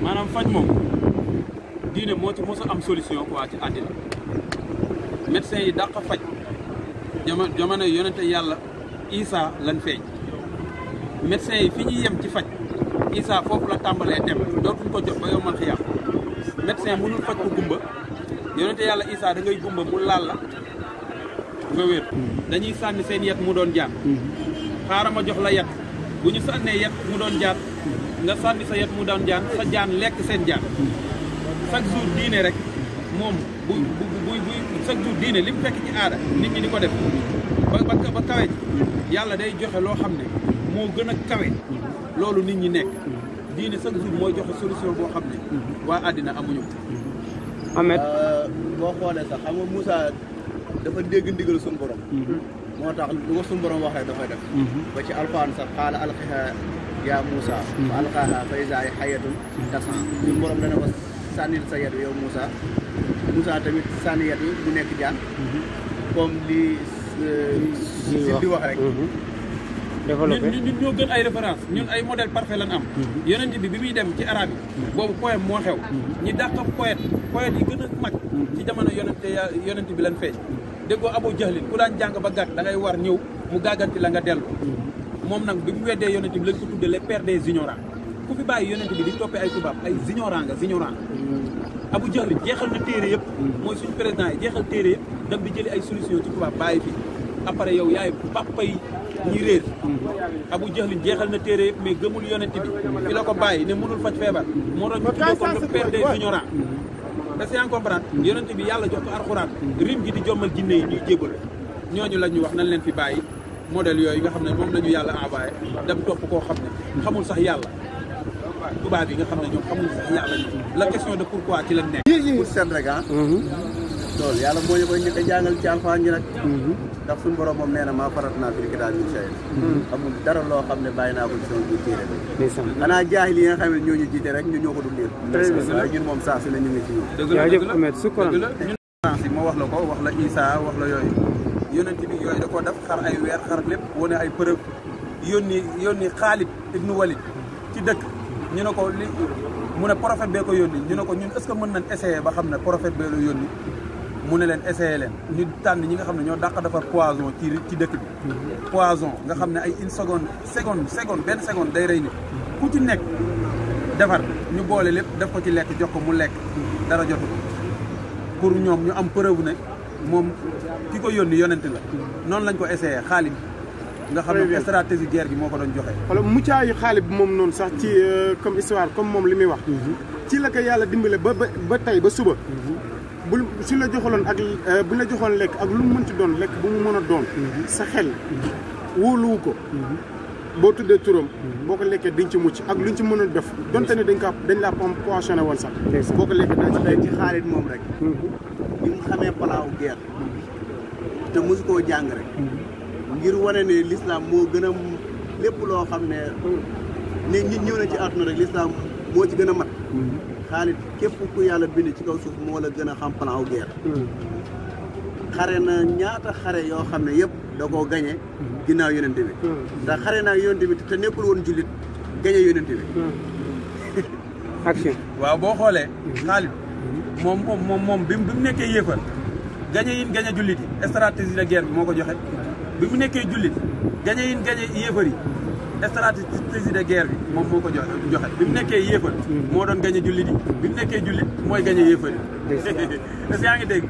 maanaam faj moom diine moo ci mos a am solution quoi ci àddina médecins yi dàq faj jamono yonente yàlla Isa lan feeñ médecins yi fi ñuy yem ci faj Isa foofu la tàmbalee dem dootuñ ko jot ba yombal xiyaam médecin mënul faj ko gumba yonente yàlla Isa da ngay gumba mu laal la nga wér dañuy sànni seen yet mu doon jaan xaaral ma jox la yet bu ñu sànnee yet mu doon jaan nga sànni sa yet mu doon jaan sa jaan lekk seen jaan chaque jour diine rek moom bu chaque jour diine li mu fekk ci aada nit ñi di ko def ba kawe ji yàlla day joxe loo xam ne moo gën a kawe loolu nit ñi nekk diine chaque jour mooy joxe solution boo xam ne waa àddina amuñu ko. Ahmed boo xoolee sax xam nga Moussa dafa dégg ndigal suñu borom. moo tax lu ko suñu borom wax rek dafay def. ba ci alxuraan sax xaala alqiha yaa Moussa. fa alqaaha fa izaa hiya hayyatun tas'aa suñu borom dana ko sànnil sa yet yow Moussa. Moussa tamit sànni yet yi bu nekk jaan. comme li si di wax rek. ñun ñoo gën ay référence ñun ay modèle parfait lan am yonent bi muy dem ci arabe yi boobu poème moo xew ñi dàq poète yi gën a mag ci jamono yonent bi lan feeñ déggoo Abu Jahlin ku daan jàng ba gàtt da ngay war ñëw mu gàgganti la nga dellu moom nag bi mu weddee yonent bi lañ ko tuddee les pères des ignorants ku fi bàyyi yonent bi di toppee ay tubaab ay ignorant Abu Jahlin jeexal na téere yëpp mooy suñu président yi jeexal téere yëpp dem di jëli ay solution ci tubaab bàyyi fi après yow yaay papa yi ñi réer Abu Jahlin jeexal na téere yëpp mais gëmul yonent bi fi la ko bàyyi ne mënul faj feebar moo tax ñu tuddee ko le père des ignorants est-ce que yaa ngi comprendre yonent bi yàlla jox ko alxuraan rim gi di jommal jinne yi ñuy jébal ñooñu la ñu wax nañ leen fi bàyyi modèle yooyu nga xam ne moom la ñu yàlla envoyé dem topp koo xam ne xamul sax yàlla tubaab yi nga xam ne ñoom xamul sax yàlla la question de pourquoi ci lañ nekk pour seet rek loolu yàlla moo ñu koy njëkk a jàngal ci alxuraan ji nag ndax suñu borom moom nee na maa farat naa fil kitaabi min shay amul dara loo xam ne bàyyi naa ko ci sama biir téere bi xanaa jaahil yi nga xam ne ñoo ñu jiite rek ñu ñoo ko dul liir waaye ñun moom saa su ne ñu ngi ci ñoom jaajëf Ahmed sukran ñun ma wax la ko wax la Isa wax la yooyu yonent bi yooyu da ko def xar ay weer xar lépp wane ay preuve yónni Xaalid ibnu Walid ci dëkk ñu ne ko li mu ne prophète bee ko yónni ñu ne ko ñun est-ce que mën nañ essayer ba xam ne prophète bee la yónni mu ne leen essayé leen ñu tànn ñi nga xam ne ñoo dàq defar poison ci dëkk bi poison nga xam ne ay une seconde benn seconde day rey nit ku ci nekk defar ñu boole lépp def ko ci lekk jox ko mu lekk dara jotu ko pour ñoom ñu am preuve ne moom ki ko yónni yonent la noonu lañ ko essayé Xaalid nga xam ne stratégie guerre gi moo ko doon joxe. alors muccaayu Xaalid bi moom noonu sax ci comme histoire comme moom li muy wax ci la ko yàlla dimbale ba tey ba suba bu si la joxaloon ak bu la joxoon lekk ak lu mu mënti doon lekk bu mu mën a doon sa xel wóoluwu ko boo tuddee turam boo ko lekkee dañ ci mucc ak luñ ci mën a def donte ne dañ laa poissonné woon sax boo ko lekkee dañ tey ci Xaalid moom rek bi mu xamee palaawu guerre te mosu koo jàng rek ngir wane ne l'islam moo gën a lépp loo xam ne nit ñëw na ci àdduna rek l'islam moo ci gën a mat Xaalid képp ku yàlla bind ci kaw suuf moo la gën a xam plan wu guerre xare na ñaata xare yoo xam ne yëpp da koo gañe ginnaaw yonente bi ndax xare naa yonente bi te nekkul woon jullit gañe yonente bi action waaw boo xoolee Xaalid moom bi mu nekkee yéefar gañe jullit yi stratégie de guerre bi moo ko joxe bi mu nekkee jullit gañe yéefar yi stratégie de guerre bi moom moo ko joxe bi mu nekkee yéefar moo doon gañe jullit yi bi mu nekkee jullit mooy gañe yéefar yi est-ce que yaa ngi dégg